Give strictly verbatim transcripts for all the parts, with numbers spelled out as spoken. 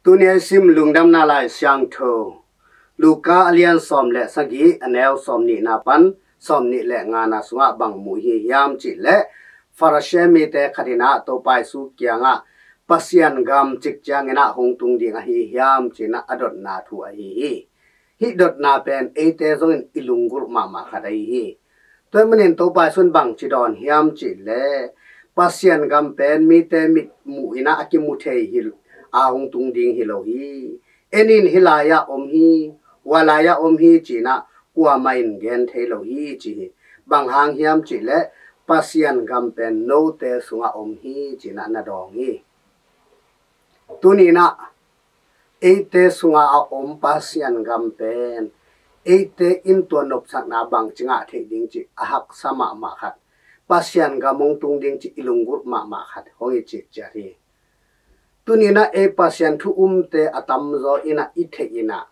Tuni a i sim lungdamna lai siangtho Luka a lian sawm le sagih, a neu sawm nihna pan sawm nih le ngana sungah bang mu hi hiam cih leh, Farasi mite khat in ah Topa Jesu kiangah Pasian gam cik ciangin ah hong tung ding ahi hiam ci-in ah a dotna thu ahi hi. Hih dotna pen eite zongin i lunggulh mahmah khat ahi hi. Tua ahih manin Topa Jesu in bangci dawn hiam cih leh, Pasian gam pen mite mit muh in ah a kimu thei hi lo, a hong tung ding hi lo hi. En in, hih lai-ah om hi, hua lai-ah om hi ci-in ah kuamah in gen thei lo hi ci hi. Bang hang hiam cih leh, Pasian gam pen note sungah om hi ci-in ah na dawng hi. Tuni in ah eite sungah a om Pasian gam pen eite in tua nopsakna bangci ngah theih ding cih a haksa mahmah khat, Pasian gam hong tung ding cih i lunggulh mahmah khat hong hi cih ciat hi. Tuni in ah ei Pasian thu umte a tamzaw in ah i theih in ah,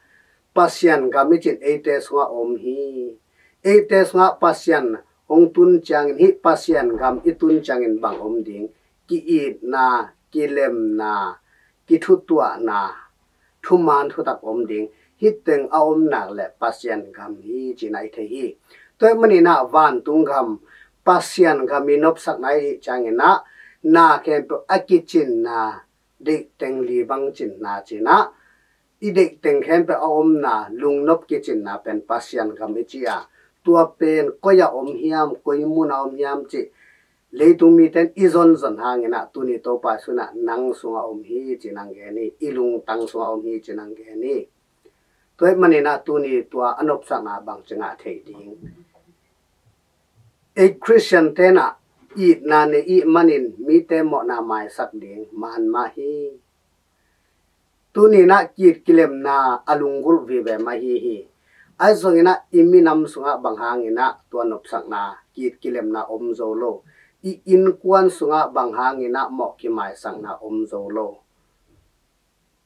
Pasian gam i cih eite sungah om hi. Eite sungah Pasian hong tun ciangin, hih Pasian gam i tun ciangin bang om ding? Ki-itna, kilemna, kithutuahna, thuman thutak om ding. Hih teng a om nak leh Pasian gam hi ci-in ah i thei hi. Tua ahih manin ah vantung gam, Pasian gam i nopsakna i hih ciangin ah, na khempeuh a kicinna, deih teng li bang cinna ci-in ah, i deih teng khempeuh a omna, lungnop kicinna pen Pasian gam i ci a, tua pen koi ah om hiam, koi mun ah om hiam cih leitung mite in i zonzon hangin ah, tuni Topa Jesu in ah nang sungah om hi ci-in hong gen hi, i lungtang sungah om hi ci-in hong gen hi. Tua ahih manin ah tuni tua a nopsakna bangci ngah thei ding? Ei Khristian te in ah itna nei i hih manin mite mawhna maisak ding man mah hi. Tuni in ah ki-it kilemna a lunggulh vive mah ahi hi. Ahi zongin ah i minam sungah bang hangin ah tua nopsakna, ki-it kilemna om zo lo? I innkuan sungah bang hangin ah mawh kimaisakna om zo lo?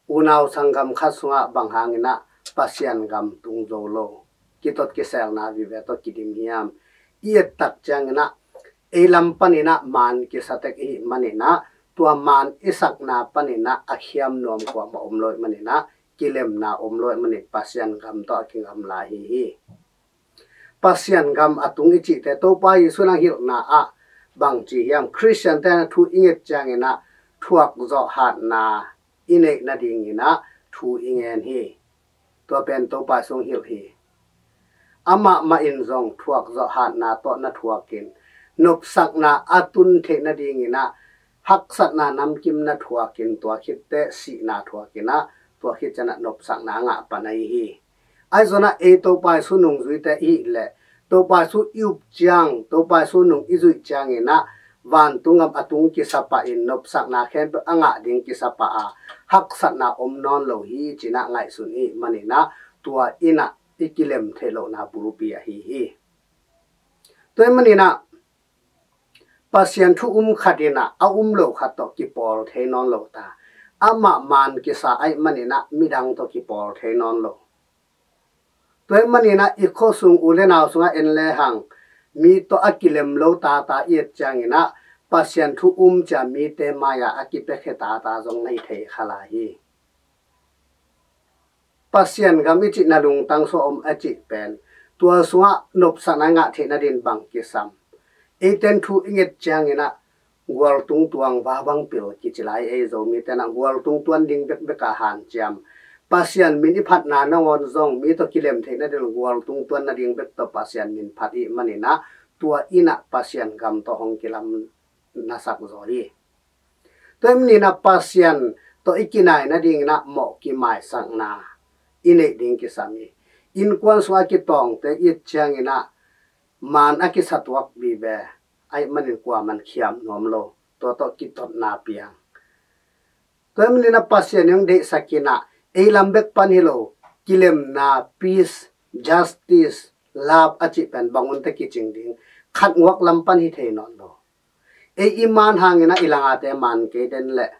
Unau sanggam khat sungah bang hangin ah Pasian gam tung zo lo? Kitot kiselna vive tawh kidim hiam? I et tak ciangin ah ei lam panin ah maan kisa tek i hih manin ah, tua maan i sakna panin ah a khiam nuam kuamah om lo ahih manin ah, kilemna om lo ahih manin Pasian gam tawh a kigamla ahi hi. Pasian gam a tung i cihte Topa Jesu in hong hilhna ah bangci hiam? Khristian te in ah thu i nget ciangin ah thuak zawh hatna i neih nadingin ah thu i ngen hi. Tua pen Topa Jesu in hong hilh hi. Amah mah in zong thuak zawh hatna tawh na thuakin, nopsakna a tun theih nadingin ah haksatna namkim na thuakin, tua khit teh sihna thuakin ah, tua khit ciang ah nopsakna a ngah pan ahi hi. Ahi zongin ah ei Topa Jesu nungzuite i hih leh, Topa Jesu i up ciang, Topa Jesu nung i zuih ciangin ah, vantung gam a tung kisa pah in, nopsakna khempeuh a ngah ding kisa pah a, haksatna om nawn lo hi ci-in ah ngaihsun i hih manin ah, tua in ah i kilem theih lohna bulpi ahi hi. Tua ahih manin ah Pasian thu um khat in ah a um lo khat tawh kipawl thei nawn lo ta. Amah maan kisa ahih manin ah midang tawh kipawl thei nawn lo. Tua ahih manin ah i khuasung u le nau sungah en lehang, mi tawh a kilem lo tata i et ciangin ah, Pasian thu um ci a mite mai-ah a kipiakhia tata zong na hi thei kha lai hi. Pasian gam i cih na lungtang sungah om a cih pen, tua sungah nopsakna ngah theih nadingin bang kisam? Eite in thu i nget ciangin ah, gualtung tuang va bang pil kici lai, ei Zomite in ah gualtung tuan ding bekbek a hanciam. Pasian min i phatna nangawn zong mi tawh kilem theih nading gualtung tuan nading bek tawh Pasian min phat i hih manin ah, tua in ah Pasian gam tawh hong kilam na sak zaw hi. Tua ahih manin ah Pasian tawh i kinai nadingin ah mawh kimaisakna i neih ding kisam hi. Innkuan sungah kitawngte i et ciangin ah maan a kisa tuak vive ahih manin kuaman khiam nuam lo, tua tawh kitotna piang. Tua ahih manin ah Pasian in hong deihsak in ah, ei lam bek pan hi lo, kilemna, peace, justice, love a cih pen bang hun teh kicing ding, khat nguak lam pan hi thei nawn lo. Ei i maan hangin ah i langate maan kei den leh,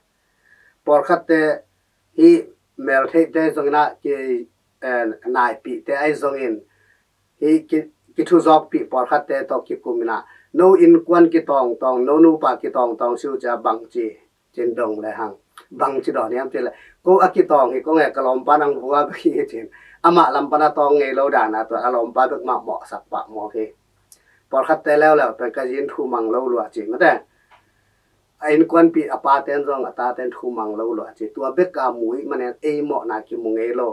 pawlkhatte hih meltheihte zongin ah ki, eh, naipihte ahi zongin, hih ki, kithuzawkpih pawlkhatte tawh kikum in ah, no innkuan kitawngtawng, no nupa kitawngtawng si uh ci a bangci, ci-in dong lehang, Bang ci dawn hiam cih leh, ko a kitawng hi, ko nge ka lawmpa nang vua bek hi cin, amah lam pan a tawng ngei lo dan a tua a lawmpa bek mah mawhsak pah mawk hi. Pawlkhatte leuleu pen ka zin thu mang lo lua ci mate. A innkuanpih a paten zong a taten thu mang lo lua ci. Tua bek a mu ih manin ei mawhna kimu ngei lo.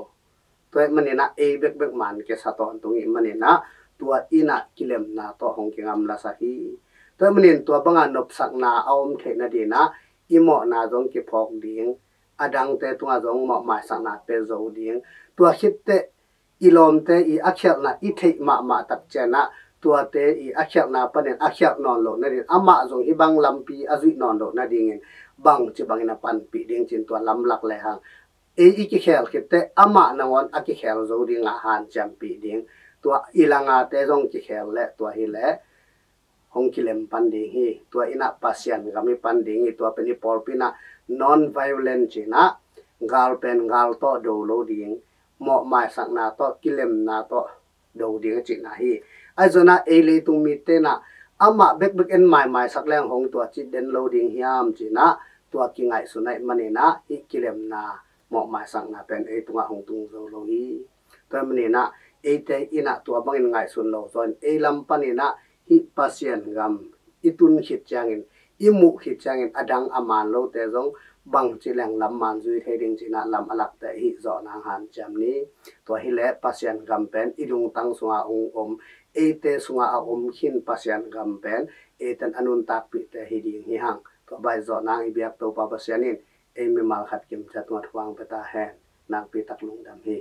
Tua ih manin ah ei bekbek man kisa tawntung ih manin ah tua inn ah kilemna tawh hong kingamlasak hi. Tua ih manin tua banga nopsakna a om theih nadin ah i mawhna zong kiphawk ding, a dangte tungah zong mawhmaisakna pe zo ding. Tua khitteh i lawmte i a khialhna i theih mahmah tak ciangin ah tuate i a khialhna panin a khialh nawn loh nading, amah zong hih bang lampi a zuih nawn loh nadingin bangci bangin a panpih ding cin tua lamlak lehang ei i kikhel khitteh amah nangawn a kikhel zo ding a hanciampih ding. Tua i langate zong kikhel leh tua hi leh hong kilem pan ding hi. Tua inn ah Pasian gam i pan ding hi. Tua pen i pawlpi in ah non-violent cin ah gal pen gal tawh do lo ding, mawhmaisakna tawh, kilemna tawh do ding a cihna hi. Ahi zongin ah ei leitung mite in ah amah bekbek en maimaisak leng hong tua cih den lo ding hiam cin ah tua kingaihsun ahih manin ah hih kilemna, mawhmaisakna pen ei tungah hong tung zo lo hi. Tua ih manin ah eite in ah tua bangin ngaihsun lo zaw in ei lam panin ah hih Pasian gam i tun khit ciangin, i muh khit ciangin a dang a man lote zong bangci leng lam man zui thei ding cin ah lam a lakte hih zawh nang hanciam ni. Tua hi leh Pasian gam pen i lungtang sungah hong om, eite sungah a om khin Pasian gam pen eiten a nuntakpihte hi ding hi hang. Tua bang zawh nang i biak Topa Pasian in ei mimal khat kimciat tungah thuang pia ta hen. Nakpi tak lungdam hi.